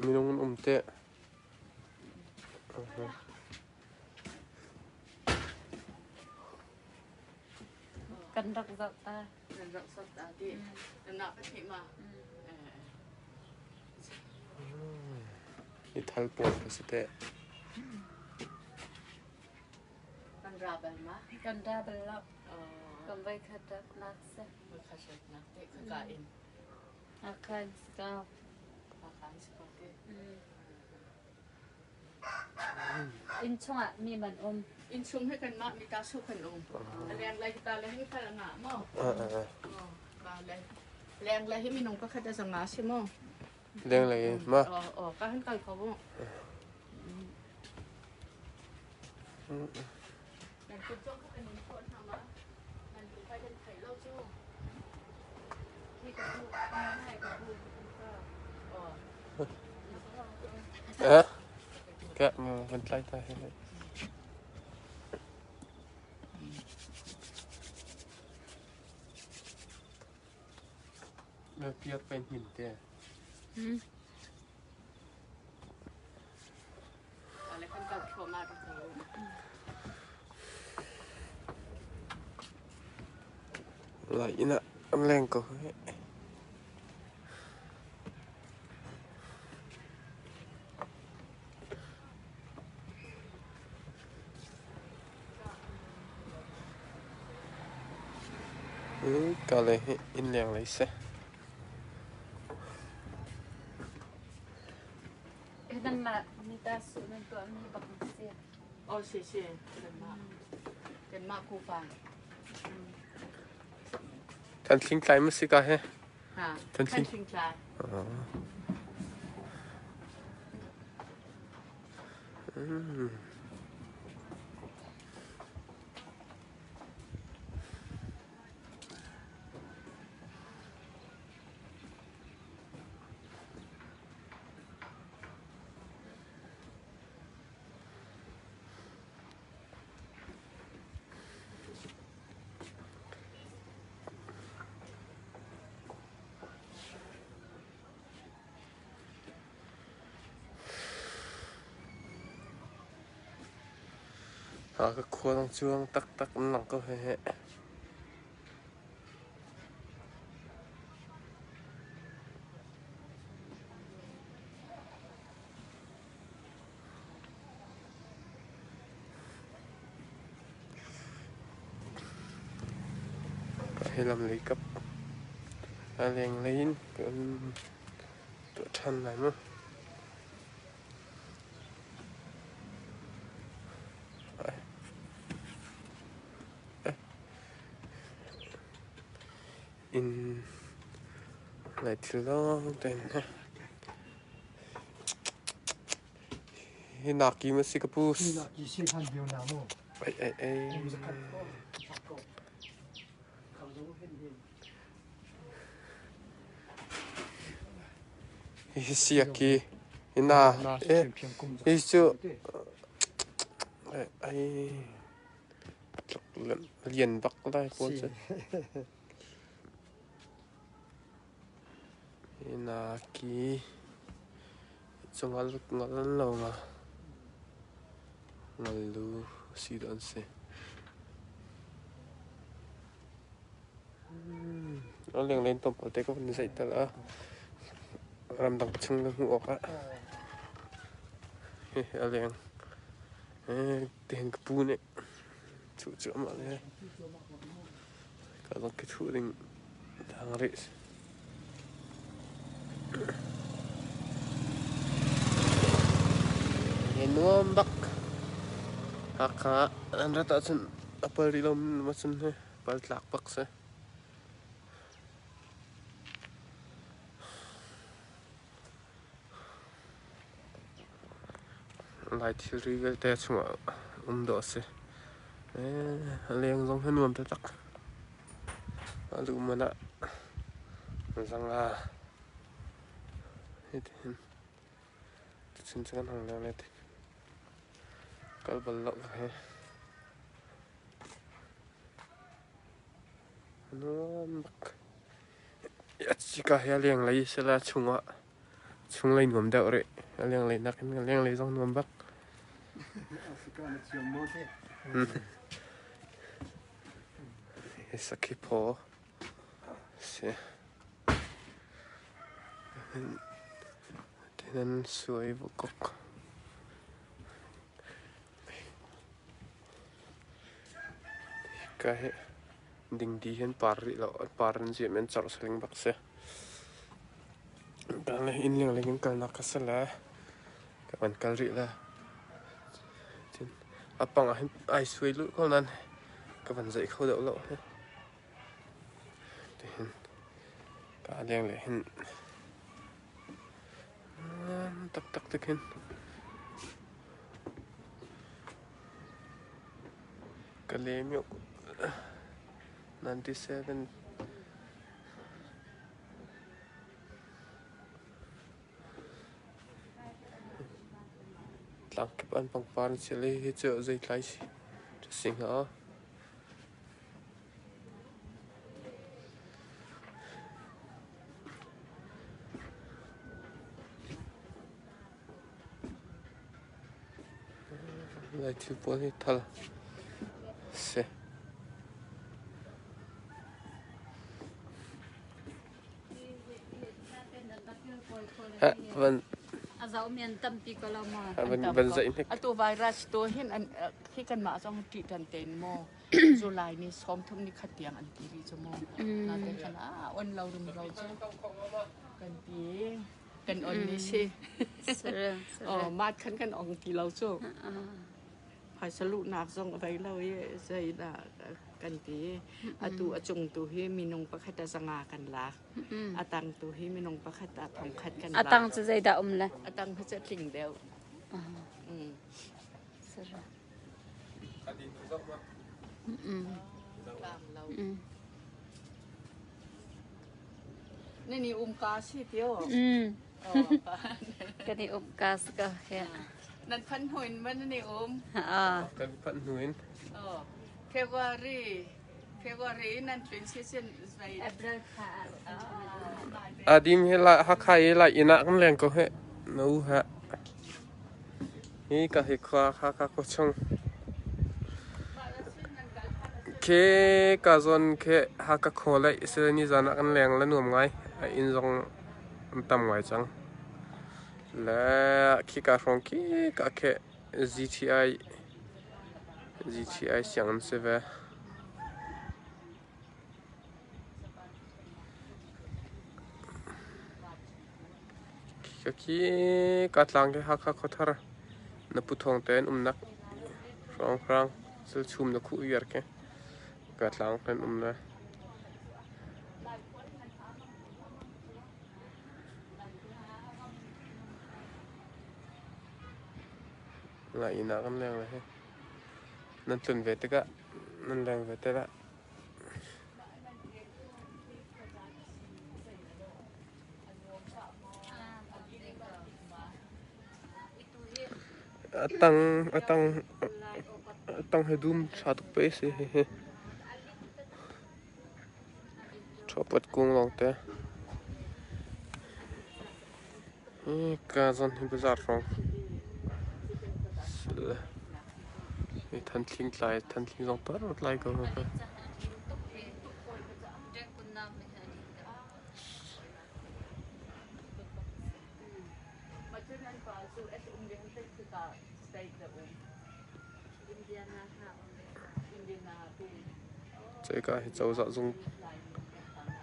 Minung an um teh. Kan rak zoh ta. Kan rak zoh ta ti. Na ka theih ma? I thal pawl ka si teh. Kan ra bal ma? Kan ra bal lo. Kan voi khat rak nak si. Voi khat rak nak te ka ka in. Akhan si ko. Akhan si ko te. Inn chungah mi man um. Inn chung he kan mah mi ta su kan um. Leng lai ta le hin khal nga mo. Ba le. Leng lai hi minung pakhat a zanga si mo. Leng lai ma. Oh, oh, ka han kal ko mo. Nan kut zong kha kan in phawt hna ma. Nan tu kai kan thei lo cu. Hi ka bu, hai ka bu. Oh. Eh? Ka van tlai ta he. Na piat pen hin te. Hmm. Ale kan kal thluahmah rih ko. Lai inn ah an leng ko. Ka le hi inn leng lei si. Nanmah mita su nan tuahmi bak na si. Oh, si si. Kanmah. Kanmah kupa. Thanthling tlai ma si ka he? Ha. Thanthling tlai. Mm. Ka khua dang cuang taktak an lang ko hehe. Hi lam lei kap a lenglei in kan tuah ṭhan lai mu. Inn lai thil lawng tein hi naki ma si ka pu. Naki si han bio na mu. Ai ai ai. Hi siaki hi na eh hi cu ai lian bak lai pawl cu. Naki cu ngal ngal an lo nga. Ngal lu si dawh an si. A lenglen tlawmpal te ka van zeih tal ah ramdang chung na hmuh awk ah a leng tihin ka pu nih Thuh cuahmah le ka zong ka thuh ding tang rih. He nuam bak. Hakha an rat ahcun a pal rih lo ma cun he pal tlak bak si. Lai thilri vialte chungah um dawh a si. A leng zong hi nuam taktak. A luh man ah zanga hitihin tuchun cu kan hong leng le kal bal lo ka he. A nuam bak. Hika hi a lenglei sila chungah chunglei nuam deuh rih. A lenglei nakin a lenglei zong nuam bak. Sakhi phaw si. Tinan suai vukok. Hika hi dingdi hi an par rih lo. An par an ziam i an corh saling bak si. Inn lengling in kalnak kha si le ka van kal rih le. Cun a pang ah hin ai suai lulh ko nain ka van zeih kho deuh lo. Tihin ka lenglei hin taktak te khin Kalaymyo 97 Tlangkip an pangpar an si le hi cu zeitlai si hnga? Lai thil pawl hi thal si. Van A zoh mi an tampi ko lo maw? Van zeih hnik. Atu virus tu hin an khi kanmah zong ṭih tan tein maw July ni 30 ni khat tiang an ti rih cu mu. Nate khan a on lo rum ro cu kan ti kan on ni si. Oh mat khan kan ong ti lo cu. Phaisa luhnak zong a vei lo i zeidah kan ti. Atu a cung tu hi minung pakhat a zanga kan lak. A tang tu hi minung pakhat ah thongkhat kan lak. A tang cu zeidah um le? A tang hi cu tling deuh. Nan i umka si tio. Kan i umka si ko he. Nan phanh hnu in man nan i um. Kan phanh hnu in. February February nan tlun si sin zei. April thla. Adim he la Hakha i la inn ah kan leng ko he. Na u ha. Hi ka hi khua Hakha khuachung. Khi ka zawn khi Hakha khua le Israel nizan ah kan leng le nuam ngai. A inn zong an tam ngai cang. Le khika hrawng khi ka khi GTI GTI sianginn si ve. Khi ka tlang khi Hakha khuathar na pu thawng te an umnak hrawnghrang silchum na khuh viar khi ka tlang kan um le. Lai inn ah kan leng le hi. Nan tlun ve tikah nan leng ve te lah. A tang hi dum ṭha tuk pei a si hihi. Ṭhawpat kung lawngte. Hika zawn hi bazaar hrawng. Hi thanthling tlai, thanthling zong tar tlai ko. Cuika hi cozah zung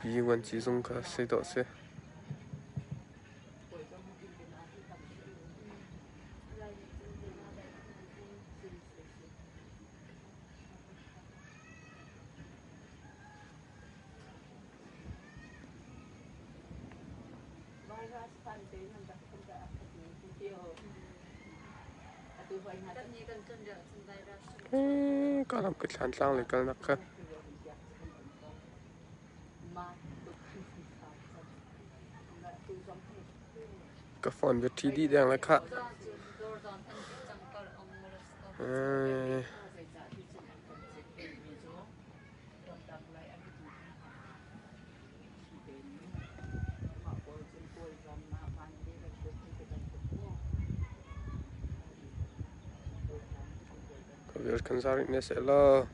pi vuanci zung kha si dawh a si. Ka lam ka thlan tlang le kalnak kha. Ka phone battery dih deng le khah. Vial kan za rih ne seh law.